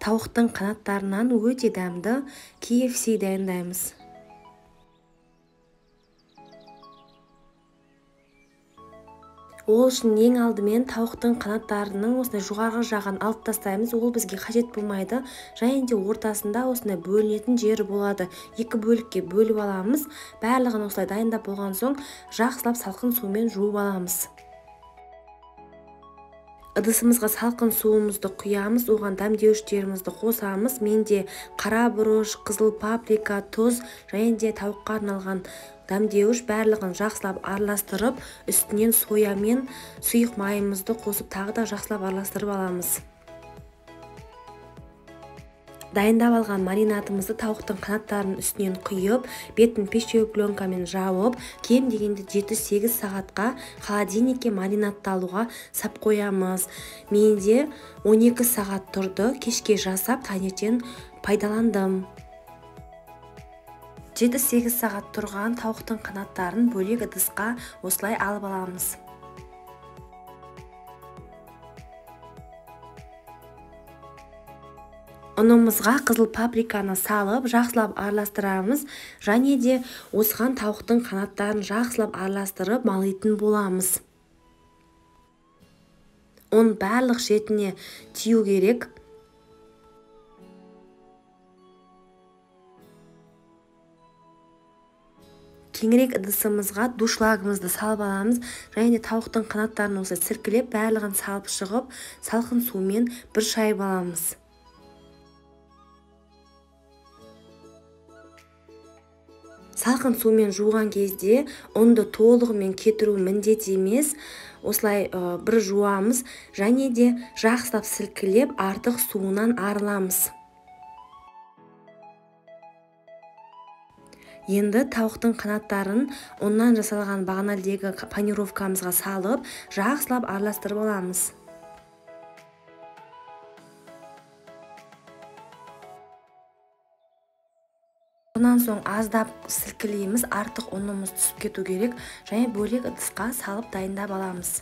Тауықтың қанаттарынан өте дәмді KFC дайындаймыз. Ол үшін ең алдымен тауықтың қанаттарының осындай жоғарғы жағын алып тастаймыз, ол бізге қажет болмайды. Және де ортасында осындай бөлінетін жері болады. Екі бөлікке бөліп аламыз. Барлығын осылай дайындап болған соң жақсылап салқын сумен жуып аламыз. Ыдысымызға салқын суымызды құямыз, оған дәмдеуіштерімізді қосамыз. Менде қара бұрыш, қызыл паприка, тұз және де тауыққа арналған дәмдеуіш, барлығын жақсылап араластырып, үстінен соя мен сұйық майымызды қосып тағы да жақсылап араластырып аламыз. Дайындап алған маринадымызды тауықтың қанаттарының үстінен құйып, бетін пищевой пленкамен жауып, кем дегенде 7-8 сағатқа холодильникке маринадталуға сап қоямыз. Менде 12 сағат тұрды, кешке жасап таңертең пайдаландым. 7-8 сағат тұрған тауықтың қанаттарын бөлек ыдысқа осылай алып аламыз. Ұнымызға қызыл паприканы салып, жақсылап араластырамыз. Және де осыған тауықтың қанаттарын жақсылап араластырып, малитын боламыз. Ұн барлық шетіне тию керек. Кеңірек ыдысымызға душлагымызды салып аламыз. Және де тауықтың қанаттарын осылай сіркілеп, барлығын салып шығып, салқын сумен бір шайып аламыз. Салқын сумен жуған кезде ұнды толығымен кетіру міндет емес. Осылай бір жуамыз және де жақсылап сілкілеп артық суынан арыламыз. Енді тауықтың қанаттарын ұннан жасалған бағанадегі панировкамызға салып, жақсылап араластырып аламыз. Бұнан соң аздап сілкілейміз, артық ұнымыз түсіп кету керек, және бөлек ыдысқа салып дайындап аламыз.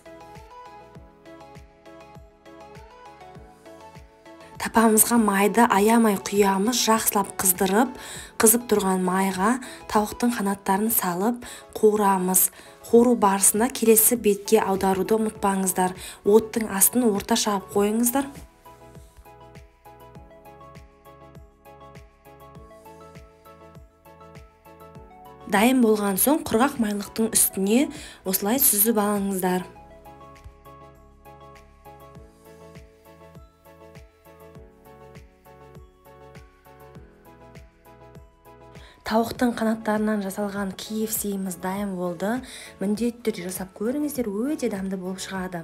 Тапамызға майды аямай құямыз, жақсылап қыздырып, қызып тұрған майға тауықтың қанаттарын салып қуырамыз. Қуыру барысында келесі бетке аударуды ұмытпаңыздар. Оттың астын орташа қойып қойыңыздар. Дайын болған соң құрғақ майлықтың үстіне осылай сүзіп алыңыздар. Тауықтың қанаттарынан жасалған KFC-іміз дайын болды. Міндетті түрде жасап көріңіздер, өте дәмді болып шығады.